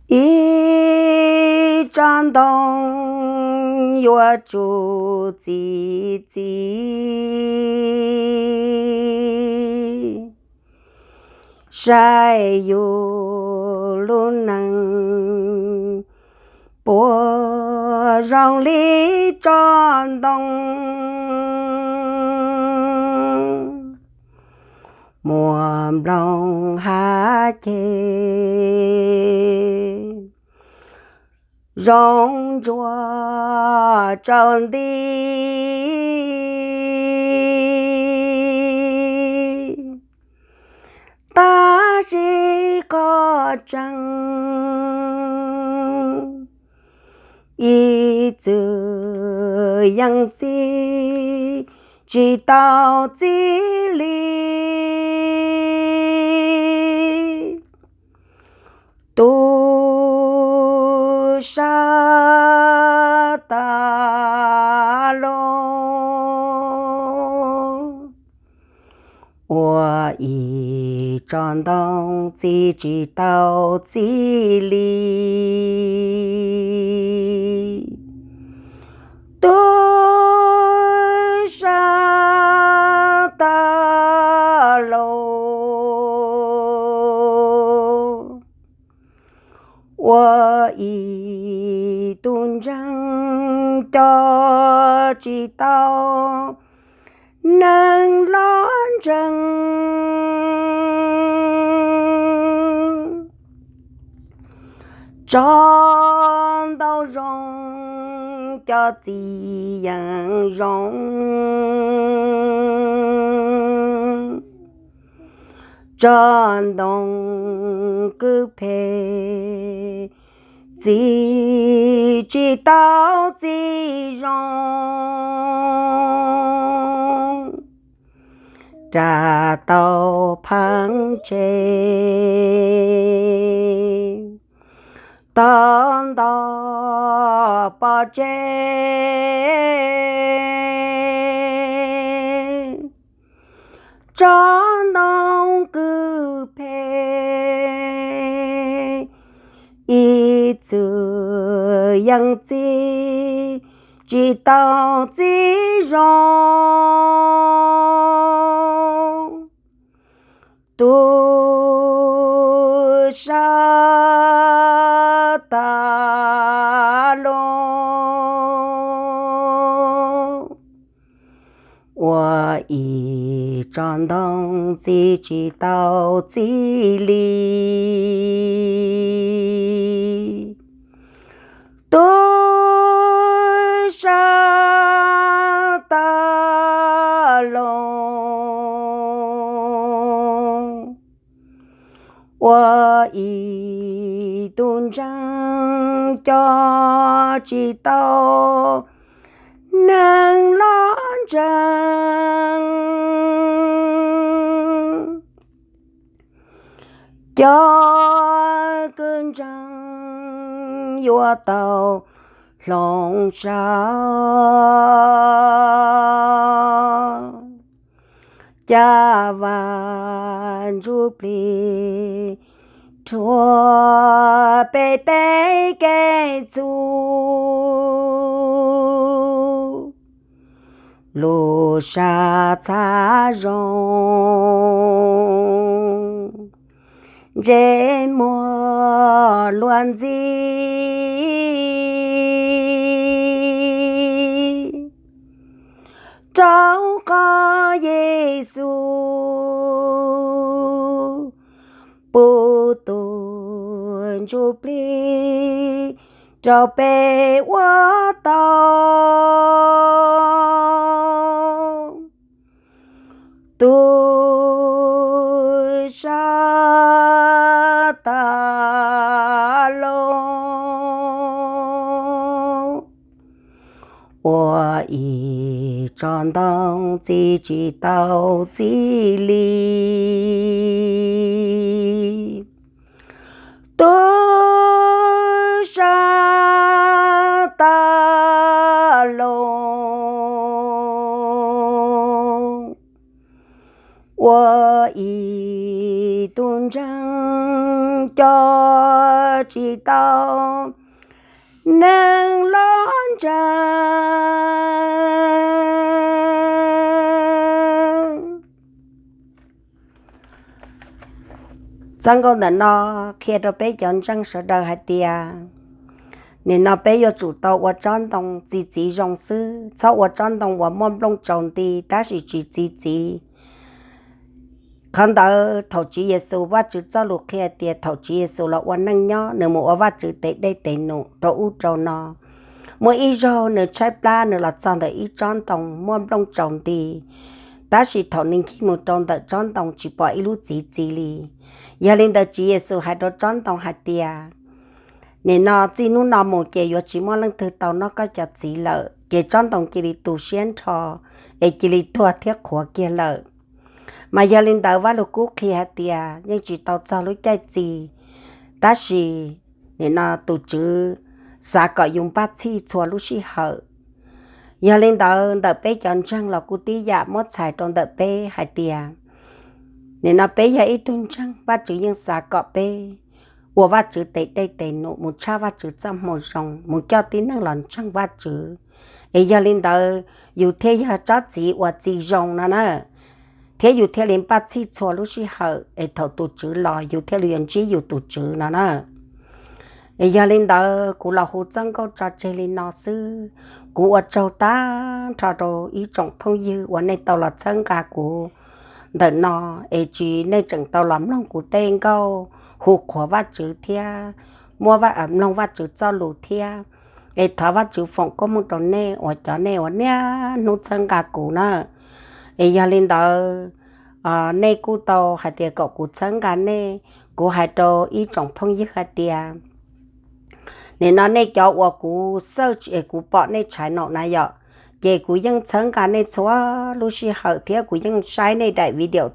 Ib tsob ntoo yuav tsum txi txiv, saib yus lub neej puas zoo li tsob ntoo. Muaj nplooj hav ceg zoo ntsuag tsaus nti, tab sis qhov tseeb ib txwm yeej txi tsis tau txi li. Tu sab tas los, ua ib tsob ntoo txi tsis tau txi li. Tu sab tas los, ua ib tug ntseeg coj tsis tau neeg los ntseeg. Tsob ntoo zoo coj txi yeej zoo, tsob ntoo kwj phem txi tsis tau txi zoo. Ras tau pheeb tseg, tau nto pov tseg. Tsob ntoo kwj phem ib txwm yeej txi tsis tau txi zoo. Tu sab tas los, ua ib tsob ntoo txi tsis tau txi li. Tu sab tas los, ua ib tug ntseeg coj tsis tau neeg los ntseeg. Cov kwv ntseeg yuav tau hloov tsau, caj vaj ntsuj plig rhuav peb teb kev txhub. Lub sab txhab zoo, ntsej muag luag ntxhi, rau qhov Yexus pub tus ntsuj plig rau peb ua tau. Tu sab tas los, ua ib tsob ntoo txi tsis tau txi li. Tu sab tas los, ua ib tug ntseeg neeg, cog tsis tau neeg los ntseeg. Txoj nkauj ntawm no qhia rau peb cov ntseeg sawv daws hais tias, nim no peb yuav tsum tau ua tsob ntoo txi txiv zoo xwb, txhob ua tsob ntoo uas muaj nplooj tsaus nti tab sis tsis txi txiv. Qhov ntawd thaum Tswv Yexus, Vajtswv txoj lus qhia tias thaum Tswv Yexus los ua neej nyob, nws mus ua Vajtswv tes dej tes num rau ub rau no, muaj ib zaug nws tshaib plab, nws los txog ntawm ib tsob ntoo muaj nplooj tsaus nti, tab sis thaum nws ncig mus rau ntawm tsob ntoo tsis pom ib lub txiv txi li. Yog li ntawd Tswv Yexus hais rau tsob ntoo hais tias, nim no txij hnub no mus ces yuav tsis muaj leej twg tau noj koj cov txiv lawm. Ces tsob ntoo cia li tu siab nrho, es cia li tuag thiab qhuav kiag lawm. Mas yog li ntawd Vajluskub qhia hais tias yeej tsis tau txog lub caij txi, tab sis nim no tus Tswv xav kom yus npaj txhij txhua lub sij hawm. Yog li ntawd ntawm peb cov ntseeg los kuj tib yam muab txhais rau ntawm peb hais tias, nim no peb yog ib tug ntseeg, Vajtswv yeej xav kom peb ua Vajtswv tes dej tes num, mus tshaj Vajtswv txoj moo zoo, mus coj tib neeg los ntseeg Vajtswv. Es yog li ntawd yus thiaj yog tsob txiv uas txi zoo no na, thiab yus thiaj li npaj txhij txhua lub sij hawm, es thaum tus Tswv los yus thiaj li yuav ntsib yus tus Tswv no na. Es yog li ntawd kuv los hu txoj nkauj tso tseg li no xwb. Kuv ua tsaug tag nrho rau ib tsoom phooj ywg uas nej tau los txhawb nqa kuv ntawm no, es tsis nej tseem tau los mloog kuv tej nkauj hu qhuas Vajtswv thiab muab mloog Vajtswv txoj lus thiab. Es thov Vajtswv foom koob hmoov rau nej uas cov nej uas niaj hnub txhawb nqa kuv na. Es yog li ntawd, nej kuj tau hais tias kom kuv txhawb nqa nej, kuv hais rau ib tsoom phooj ywg hais tias, nim no nej cov uas kuv search es kuv pom nej channel na yom, ces kuv yeej txhawb nqa nej txhua lub sij hawm thiab kuv yeej saib nej daim video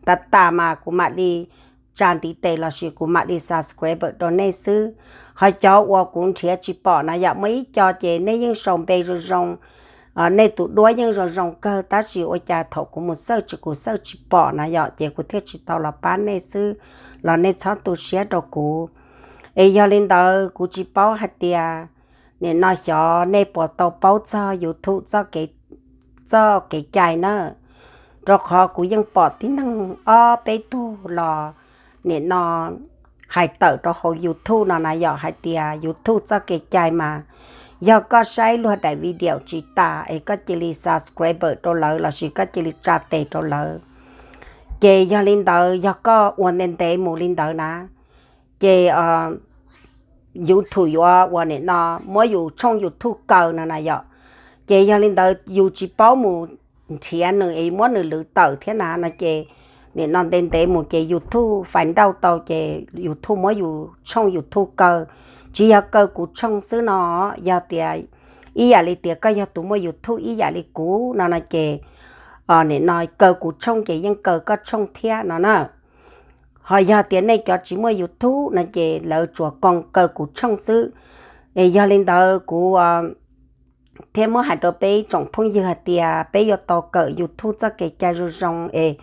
tas tas mas kuv mam li tsa ntiv tes lossis kuv mam li subscribe rau nej xwb. Ho cov uas kuv nrhiav tsis pom na yom, muaj ib co ces nej yeej sau npe zoo zoo, nej tus duab yeej zoo zoo kawg, tab sis ua cas thaum kuv mus search kuv search tsis pom na yom, ces kuv thiaj tsis tau los pab nej xwb, los nej txhob tu siab rau kuv. Es yog li ntawd kuv tsis paub hais tias nim no xyov nej puas tau paub txog YouTube txoj kev cai na, rau qhov kuv yeej pom tib neeg ob peb tug los nim no hais tawm rau hauv YouTube no na yom, hais tias YouTube txoj kev cai mas yog koj saib luag daim video tsis tas es koj cia li subscribe rau lawv lossis koj cia li tsa tes rau lawv, ces yog li ntawd yog koj ua ntev ntev mus li ntawd na, ces YouTube yuav ua nim no muab yus tshooj YouTube kaw no na yom. Ces yog li ntawd yus tsis paub mus nrhiav nws es muab nws lwv tawm thiab na no ces nim no ntev ntev mus ces YouTube fais nrauj tau ces YouTube muab yus tshooj YouTube kaw. Tsis yog kaw kuv tshooj xwb no, yog tias ib yam li tias koj yog tus muaj YouTube ib yam li kuv no no ces nim no kaw kuv tshooj ces yeej kaw koj tshooj thiab no na. Ho yog tias nej cov tsis muaj YouTube no ces lawv tsuas koom kaw kuv tshooj xwb. Es yog li ntawd kuv thiaj muab hais rau peb tsoom phooj ywg hais tias peb yuav tau kawm YouTube txoj kev cai zoo zoo es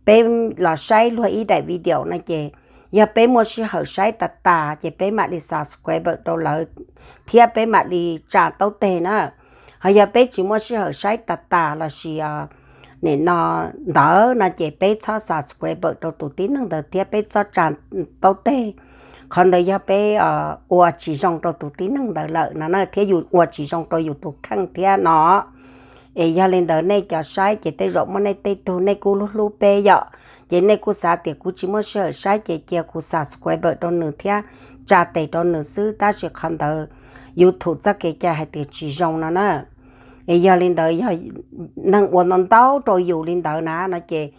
peb los saib luag ib daim video no ces yog peb muaj sij hawm saib tas tas ces peb mam li subscribe rau lawv thiab peb mam li tsa taub teg na. Ho yog peb tsis muaj sij hawm saib tas tas lossis nim no ntawd no ces peb txhob subscribe rau tus tib neeg ntawd thiab peb txhob tsa taub teg. Qhov ntawd yog peb ua tsis zoo rau tus tib neeg ntawd lawm no na, thiab yus ua tsis zoo rau yus tus kheej thiab no. Es yog li ntawd nej cov saib ces tej zaum muaj nej tej tug nej kuj hlub hlub peb yom, ces nej kuj xav tias kuv tsis muaj sij hawm saib ces cia kuv subscribe rau nws thiab tsa tes rau nws xwb, tab sis qhov ntawd YouTube txoj kev cai hais tias tsis zoo no na. Es yog li ntawd yog neeg ua ntau ntau rau yus li ntawd na no ces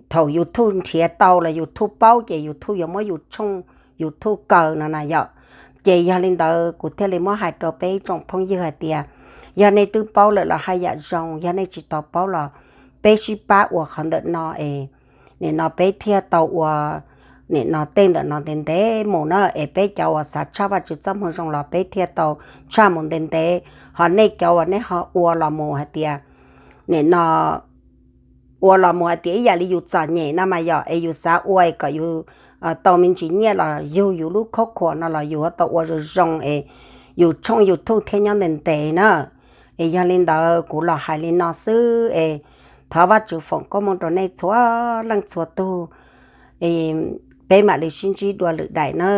thaum YouTube nrhiav tau los YouTube paub ces YouTube yuav muab yus tshooj YouTube kaw no na yom. Ces yog li ntawd kuv thiaj li muab hais rau peb tsoom phooj ywg hais tias yog nej twb paub lawm los haj yam zoo, yog nej tsis tau paub los peb sib pab ua qhov ntawm no es nim no peb thiaj tau ua nim no tej ntawm no ntev ntev mus na, es peb cov uas xav tshaj Vajtswv txoj moo zoo los peb thiaj tau tshaj mus ntev ntev. Ho nej cov uas nej ho ua los mus hais tias nim no ua los mus hais tias ib yam li yus txom nyem no mas yom, es yus xav ua es kom yus tau me ntsis nyiaj los yug yus lub khaub khuam no los yus tau ua zoo zoo es yus tshooj YouTube thiaj nyob ntev ntev na. Es yog li ntawd kuv los hais li no xwb es thov Vajtswv foom koob hmoov rau nej txhua leej txhua tug, peb mam li sib ntsib dua lwm daim na.